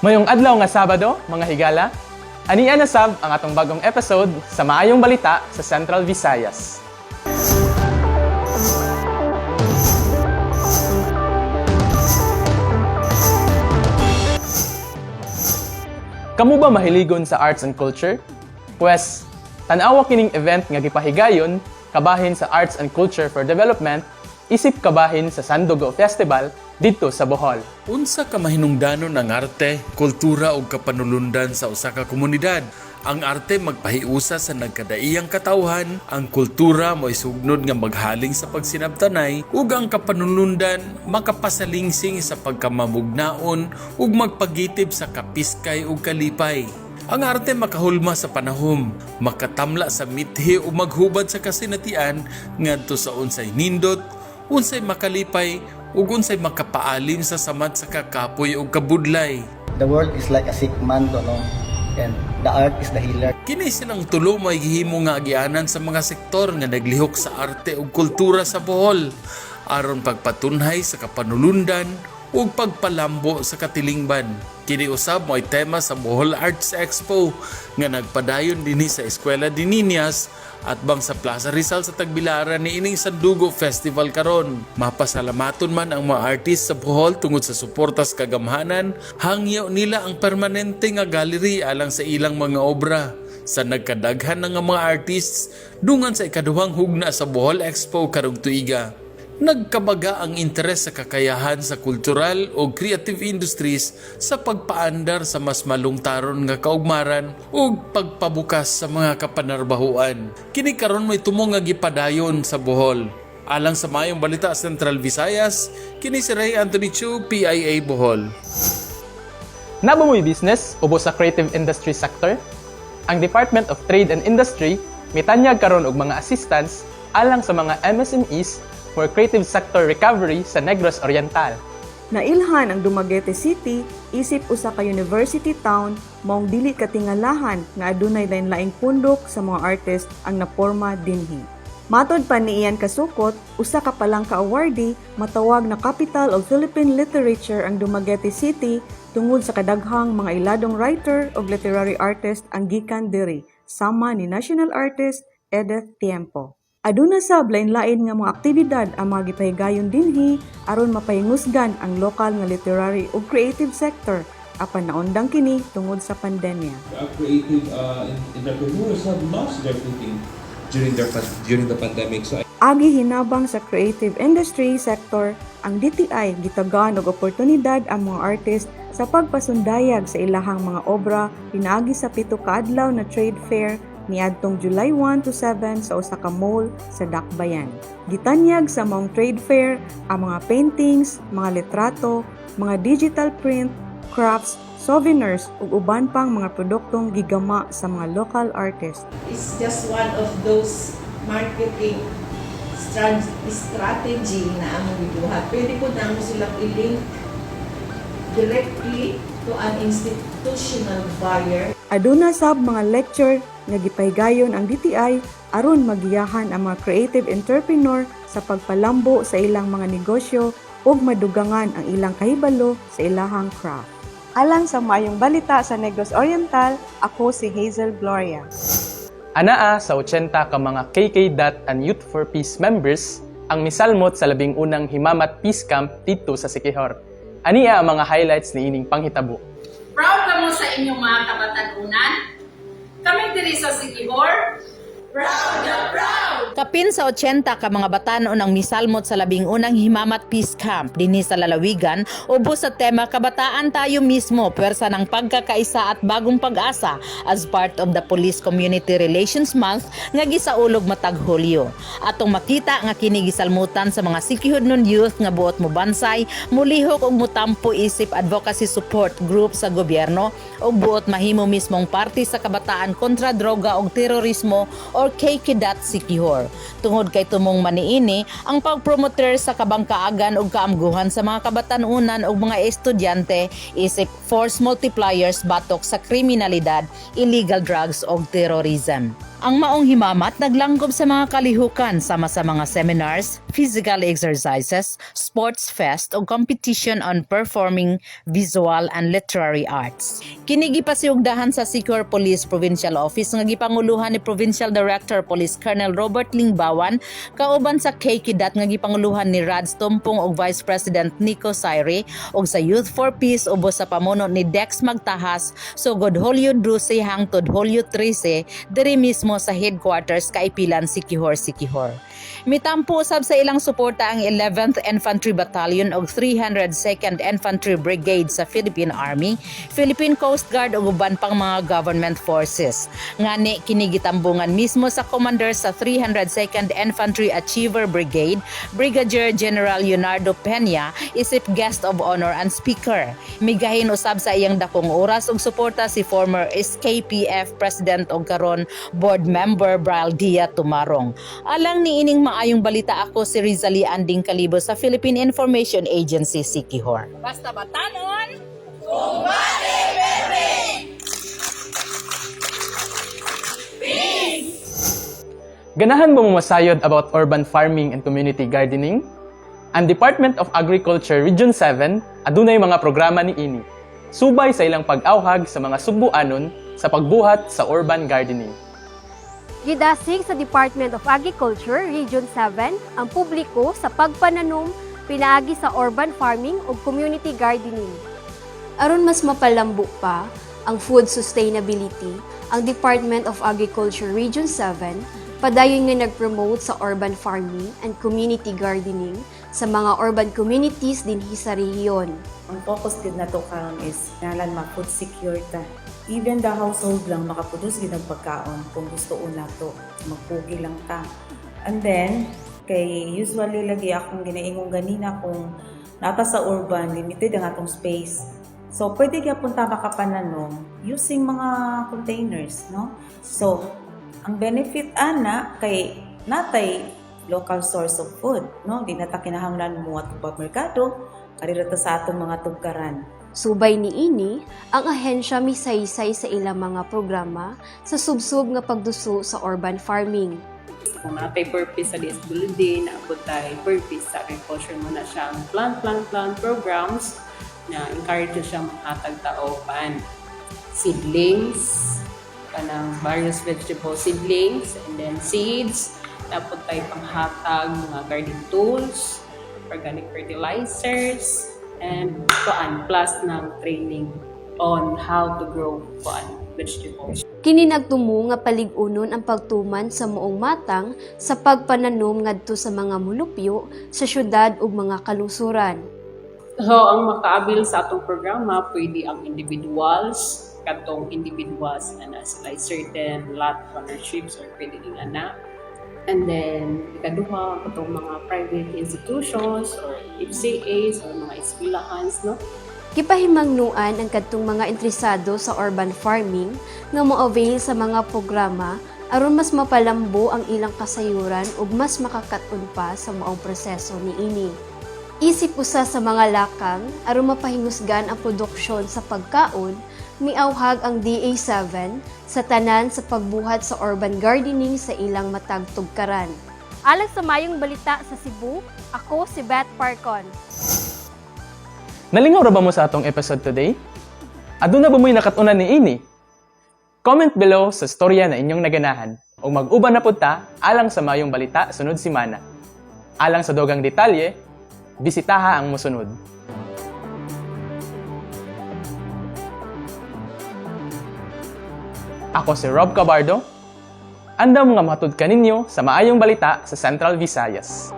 Mayong adlaw nga Sabado, mga higala, ania na sab ang atong bagong episode sa Maayong Balita sa Central Visayas. Kamu ba mahiligon sa arts and culture? Pwes, tan-awa kining event nga gipahigayon kabahin sa Arts and Culture for Development isip kabahin sa Sandugo Festival didto sa Bohol. Unsa ka mahinungdanon ang arte, kultura ug kapanulundan sa usa ka komunidad? Ang arte magpahiusa sa nagkadaiyang katawhan, ang kultura mo'y sugnod nga maghaling sa pagsinabtanay ug ang kapanulundan makapasalingsing sa pagkamamugnaon ug magpagitib sa kapiskay ug kalipay. Ang arte makahulma sa panahom, makatamla sa mithi ug maghubad sa kasinatian ngadto sa unsay nindot, unsay makalipay ug unsay makapaalim sa samad sa kakapoy ug kabudlay. The world is like a sick man, no? And the art is the healer. Kini silang tulo may gihimo nga agianan sa mga sektor nga naglihok sa arte ug kultura sa Bohol aron pagpatunhay sa kapanulundan ug pagpalambo sa katilingban. Kini usab mo'y tema sa Bohol Arts Expo nga nagpadayon dinhi sa Eskwela de Niñas at bang sa Plaza Rizal sa Tagbilaran ni ining Sandugo Festival karon. Mapasalamaton man ang mga artist sa Bohol tungod sa suporta sa kagamhanan, hangyo nila ang permanente nga gallery alang sa ilang mga obra. Sa nagkadaghan na nga mga artists dungan sa ikaduhang hugna sa Bohol Expo karong tuiga. Nagkabaga ang interes sa kakayahan sa kultural o creative industries sa pagpaandar sa mas malungtaron nga kaugmaran ug pagpabukas sa mga kapanarbahuan. Kini karon may tumo nga gipadayon sa Bohol. Alang sa Maayong Balita Central Visayas, kini si Ray Anthony Chu, PIA Bohol. Naa ba moy business ubos sa creative industry sector? Ang Department of Trade and Industry mitanyag karon og mga assistance alang sa mga MSMEs for creative sector recovery sa Negros Oriental. Nailhan ang Dumaguete City isip usa ka university town, maong dili katingalahan nga adunay lain-laing pundok sa mga artist ang naporma dinhi. Matod pa ni Ian Kasukot, usa ka palangka awardee, matawag na Capital of Philippine Literature ang Dumaguete City tungod sa kadaghang mga iladong writer ug literary artist ang gikan diri, sama ni national artist Edith Tiempo. Aduna sab lain-lain nga mga aktibidad ang mga gipahigayon dinhi aron mapahingusgan ang lokal nga literary ug creative sector, apan naundang kini tungod sa pandemya. Creative entrepreneurs have lost their footing during the pandemic. So Agi hinabang sa creative industry sector, ang DTI gitagaan og oportunidad ang mga artist sa pagpasundayag sa ilahang mga obra pinaagi sa 7 ka adlaw na trade fair niadtong July 1 to 7 sa usa ka mall sa Dakbayan. Gitanyag sa maong trade fair ang mga paintings, mga litrato, mga digital print, crafts, souvenirs ug uban pang mga produktong gigama sa mga local artist. It's just one of those marketing strategy na among gibuhat. Pwede po namo silang i-link directly to an institutional buyer. Aduna sab mga lecture nga gipahigayon ang DTI aron magiyahan ang mga creative entrepreneur sa pagpalambo sa ilang mga negosyo ug madugangan ang ilang kahibalo sa ilahang craft. Alang sa Maayong Balita sa Negros Oriental, ako si Hazel Gloria. Anaa sa 80 ka mga KK Dot and Youth for Peace members ang misalmot sa 11ng Himamat Peace Camp didto sa Siquijor. Ania ang mga highlights ni ining panghitabo. Proud kamo sa inyong mga kabatanunan. Kami diri sa Siquijor, proud na proud! Kapin sa 80 ka mga batanon ang misalmot sa 11ng Himamat Peace Camp dinhi sa lalawigan ubos sa tema "Kabataan Tayo Mismo, Pwersa ng Pagkakaisa at Bagong Pag-asa" as part of the Police Community Relations Month nga gisaulog matag Hulyo. Atong makita nga kini gisalmutan sa mga Siquijornon youth nga buot mobansay, mulihok ug mutampo isip advocacy support group sa gobyerno ug buot mahimo mismong parte sa Kabataan Kontra Droga ug Terorismo or KK Siquijor. Tungod kay tumong maniini ang pagpromoter sa kabangkaagan ug kaamguhan sa mga kabatanunan ug mga estudyante isip force multipliers batok sa kriminalidad, illegal drugs ug terrorism. Ang maong himamat naglangkob sa mga kalihukan sama sa mga seminars, physical exercises, sports fest ug competition on performing visual and literary arts. Kini gipasiugdahan sa Siquijor Police Provincial Office nga gipanguluhan ni Provincial Director Police Colonel Robert Lingbawan kauban sa KKDAT nga gipanguluhan ni Rads Tumpong ug Vice President Nico Saire ug sa Youth for Peace ubos sa pamuno ni Dex Magtahas sugod Hulyo 12 hangtod Hulyo 13 diri mismo sa headquarters Kaipilan, Siquijor, Siquijor. Mitampo usab sa ilang suporta ang 11th Infantry Battalion ug 302nd Infantry Brigade sa Philippine Army, Philippine Coast Guard ug uban pang mga government forces. Ngani kini gitambungan mismo sa commander sa 302nd Infantry Achiever Brigade, Brigadier General Leonardo Peña, isip guest of honor and speaker. Migahin usab sa iyang dakong oras ug suporta si former SKPF President ug karon board member Brian Dia Tumarong. Alang ni ining maayong balita, ako si Rizali Anding Kalibo sa Philippine Information Agency, Siquijor. Basta batanon, kumbate perme! Ganahan ba mo masayod about urban farming and community gardening? Ang Department of Agriculture Region 7 adunay mga programa ni ini. Subay sa ilang pag-awhag sa mga Sugbuanon sa pagbuhat sa urban gardening. Gidasig sa Department of Agriculture Region 7 ang publiko sa pagpananom pinaagi sa urban farming ug community gardening. Aron mas mapalambo pa ang food sustainability, ang Department of Agriculture Region 7 padayon nga nag-promote sa urban farming and community gardening sa mga urban communities dinhi sa rehiyon. Ang focus gid nato karon is kinahanglan ma-food secure ta. Even the household lang makaproduce gid og pagkaon kung gusto nato. Magpugi lang ta. And then kay usually lagi akong ginaingon ganina, kung naa ta sa urban, limited ang atong space. So pwede gyapon ta makapananom using mga containers, no? So ang benefit ana kay naa tay local source of food, no? Di na ta kinahanglan mo ato pa merkado, kari ta sa atong mga tugkaran. Subay niini, ang ahensya misaysay sa ilang mga programa sa subsob nga pagduso sa urban farming. Kung naa tay purpose sa DSWD, naa pod tay purpose sa agriculture mo na siyang plant, plant, plant programs na encourage siya manghatag tao pan seedlings, kanang various vegetable seedlings, and then seeds. Naa pod tay panghatag mga garden tools, organic fertilizers, and kuan plus ng training on how to grow kuan vegetables. Kini nagtumo nga palig-unon ang pagtuman sa maong matang sa pagpananom ngadto sa mga mulupyo sa syudad ug mga kalungsuran. So, ang makaabil sa atong programa, pwede ang individuals, katong individuals na naa sila certain lot ownerships or pwede din ana. And then, ikaduha, katong mga private institutions or FCAs or mga eskwelahans, no? Gipahimangnuan ang kadtong mga interesado sa urban farming nga mo-avail sa mga programa aron mas mapalambo ang ilang kasayuran ug mas makakat-on pa sa maong proseso niini. Isip usa sa mga lakang aron mapahingusgan ang produksyon sa pagkaon, miawhag ang DA7 sa tanan sa pagbuhat sa urban gardening sa ilang matag tugkaran. Alang sa mayong balita sa Cebu, ako si Beth Parcon. Nalingaw ra ba mo sa atong episode today? Aduna ba mo'y nakat-unan ni ini? Comment below sa storya na inyong naganahan o mag-uban na pud ta alang sa mayong balita sunod simana. Alang sa dugang detalye, bisitaha ang mosunod. Ako si Rob Cabardo, andam nga matud kaninyo sa maayong balita sa Central Visayas.